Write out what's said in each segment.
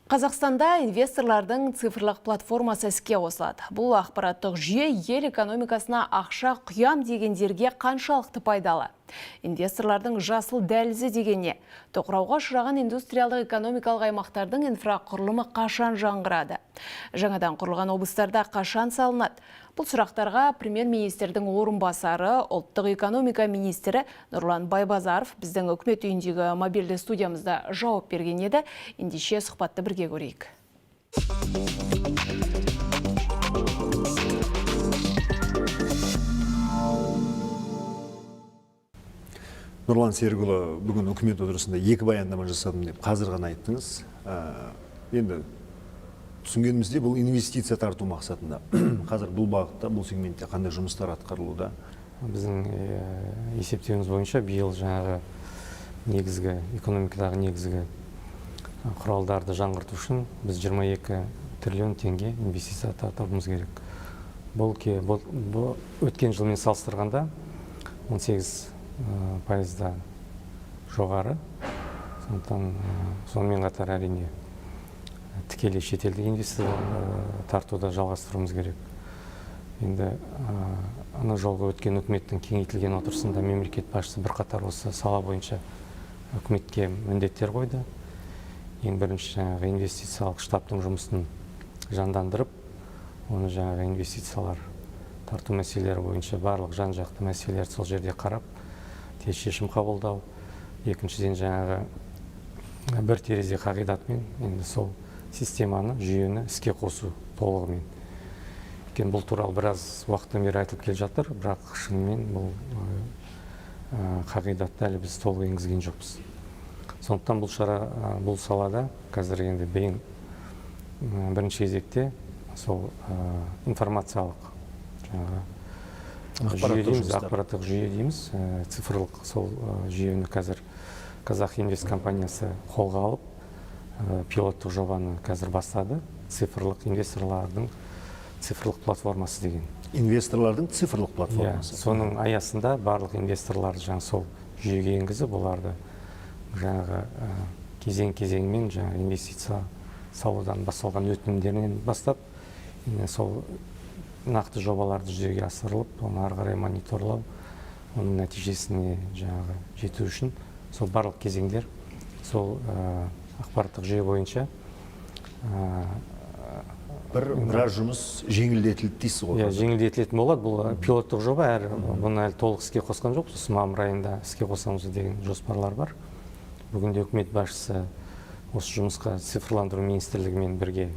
Қазақстанда инвесторлардың цифрлық платформасы іске қосылады. Бұл ақпараттық жүйе ел экономикасына ақша құям дегендерге қаншалықты пайдалы? Инвесторлардың жасыл дәлізі деген не? Тоқырауға ұшыраған индустриалдық экономикалық аймақтардың инфрақұрылымы қашан жаңғырады? Жаңадан құрылған облыстарда қашан салынады? Бұл сұрақтарға премьер-министрдің орынбасары, ұлттық экономика министрі Нұрлан Байбазаров біздің үкімет үйіндегі мобильді студиямызда жауап берген еді. Ендеше сұхбатты бірге көрейік. Нұрлан Серікұлы, бүгін үкімет отырысында екі баяндама жасадым деп қазір ғана айттыңыз. Енді түсінгеніміздей, бұл инвестиция тарту мақсатында. Қазір бұл бағытта, бұл сегментте қандай жұмыстар атқарылуда? Біздің есептеуіміз бойынша, биыл жаңағы негізгі экономикадағы негізгі құралдарды жаңғырту үшін біз 22 триллион теңге инвестиция тартуымыз керек. Бұл өткен жылмен салыстырғанда 18 пайызда жоғары. Сондықтан сонымен қатар, әрине, тікелей шетелдік инвестиция тартуды жалғастыруымыз керек. Енді ана жолғы өткен үкіметтің кеңейтілген отырысында мемлекет басшысы бірқатар осы сала бойынша үкіметке міндеттер қойды. Ең бірінші, жаңағы инвестициялық штабтың жұмысын жандандырып, оны жаңағы инвестициялар тарту мәселелері бойынша барлық жан жақты мәселелерді сол жерде қарап, тез шешім қабылдау. Екіншіден, жаңағы бір терезе қағидатымен енді сол системаны, жүйені іске қосу толығымен. Өйткені бұл туралы біраз уақыттан бері айтылып келе жатыр, бірақ шынымен бұл қағидатты әлі біз толық енгізген жоқпыз. Сондықтан бұл шара, бұл салада қазір енді ең бірінші кезекте сол информациялық жаңағы Ақпараттық жүйе дейміз, жұмыстар. Ақпараттық жүйе дейміз, цифрлық сол жүйені қазір Казах Инвест компаниясы қолға алып, пилоттық жобаны қазір бастады. Цифрлық инвесторлардың цифрлық платформасы деген. Инвесторлардың цифрлық Иә, платформасы. Соның аясында барлық инвесторларды жаңа сол жүйеге енгізіп, оларды жаңағы кезең кезеңімен жаңағы инвестиция салудан басталған өтінімдерінен бастап, енді сол нақты жобаларды жүзеге асырылып, оны ары қарай мониторлау, оның нәтижесіне жаңағы жету үшін сол барлық кезеңдер сол ақпараттық жүйе бойынша Біраз жұмыс жеңілдетілді дейсіз ғой Иә, қазір. жеңілдетілетін болады. Бұл пилоттық жоба, әрі бұны әлі толық іске қосқан жоқпыз. Осы мамыр айында іске қосамыз деген жоспарлар бар. Бүгінде үкімет басшысы осы жұмысқа цифрландыру министрлігімен бірге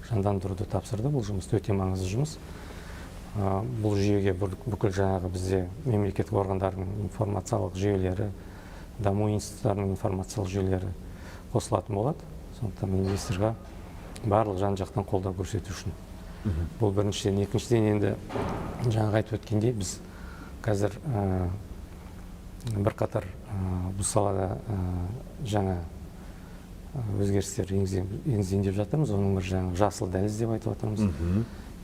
жандандыруды тапсырды. Бұл жұмыс өте маңызды жұмыс. Бұл жүйеге бүкіл жаңағы бізде мемлекеттік органдардың информациялық жүйелері, даму институттарының информациялық жүйелері қосылатын болады. Сондықтан инвесторға барлық жан жақтан қолдау көрсету үшін. Бұл біріншіден. Екіншіден, енді жаңағы айтып өткендей, біз қазір бірқатар бұл салада жаңа өзгерістер енгізейін деп жатырмыз. Оның бірі жаңағы жасыл дәліз деп айтып жатырмыз.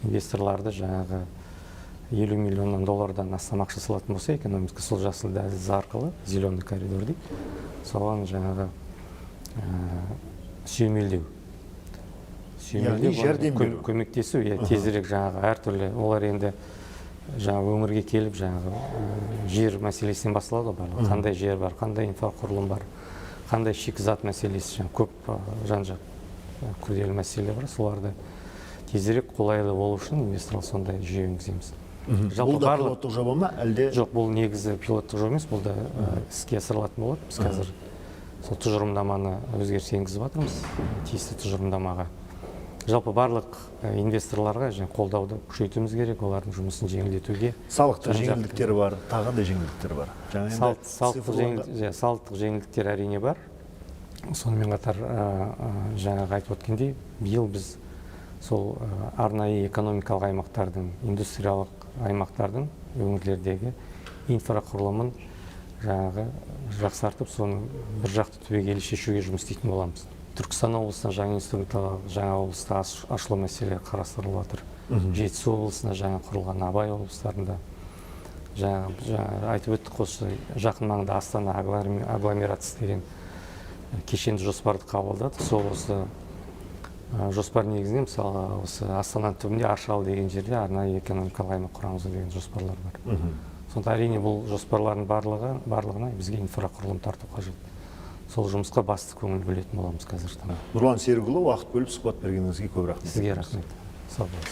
Инвесторларды жаңағы 50 миллионнан доллардан астам ақша салатын болса экономика, сол жасыл дәліз арқылы, зеленый коридор дейді, соған жаңағы сүйемелдеу. Яғни жәрдем беру. Көмектесу, иә, тезірек жаңағы әртүрлі олар енді жаңағы өңірге келіп, жаңағы жер мәселесінен басталады ғой барлығы. Қандай жер бар, қандай инфрақұрылым бар, қандай шикізат мәселесі, жаңағы көп жан жақ күрделі мәселелер бар. Соларды тезірек қолайлы болу үшін инвесторлар сондай жүйе енгіземіз. Жалпы Бұл да барлық пилоттық жоба ма әлде? Жоқ, бұл негізі пилоттық жоба емес, бұл да іске асырылатын болады. Біз қазір сол тұжырымдаманы өзгеріс енгізіп жатырмыз тиісті тұжырымдамаға. Жалпы барлық инвесторларға және қолдауды күшейтуіміз керек, олардың жұмысын жеңілдетуге. Салықтық Жан-жақты. жеңілдіктері бар, тағы қандай жеңілдіктер бар? Жаңа енді Салықтық иә, салықтық жеңілдіктер, әрине, бар. Сонымен қатар жаңағы айтып өткендей, биыл біз сол арнайы экономикалық аймақтардың, индустриялық аймақтардың өңірлердегі инфрақұрылымын жаңағы жақсартып, соны бір жақты түбегейлі шешуге жұмыс істейтін боламыз. Түркістан облысына жаңа инструменттар, жаңа облыста ашылу мәселелері қарастырылып жатыр. Жетісу облысына, жаңа құрылған Абай облыстарында, жаңа айтып өттік қой, осы жақын маңда Астана агломерациясы деген кешенді жоспарды қабылдадық. Сол осы Жоспар негізінде, мысалы, осы Астана түбінде Аршалы деген жерде арнайы экономикалық аймақ құрамыз деген жоспарлар бар. Сонда, әрине, бұл жоспарлардың барлығына бізге инфрақұрылым тарту қажет. Сол жұмысқа басты көңіл бөлетін боламыз қазіргі таңда. Нұрлан Серікұлы, уақыт бөліп, сұхбат бергеніңізге көп рахмет. Сізге рахмет, сау болыңыз.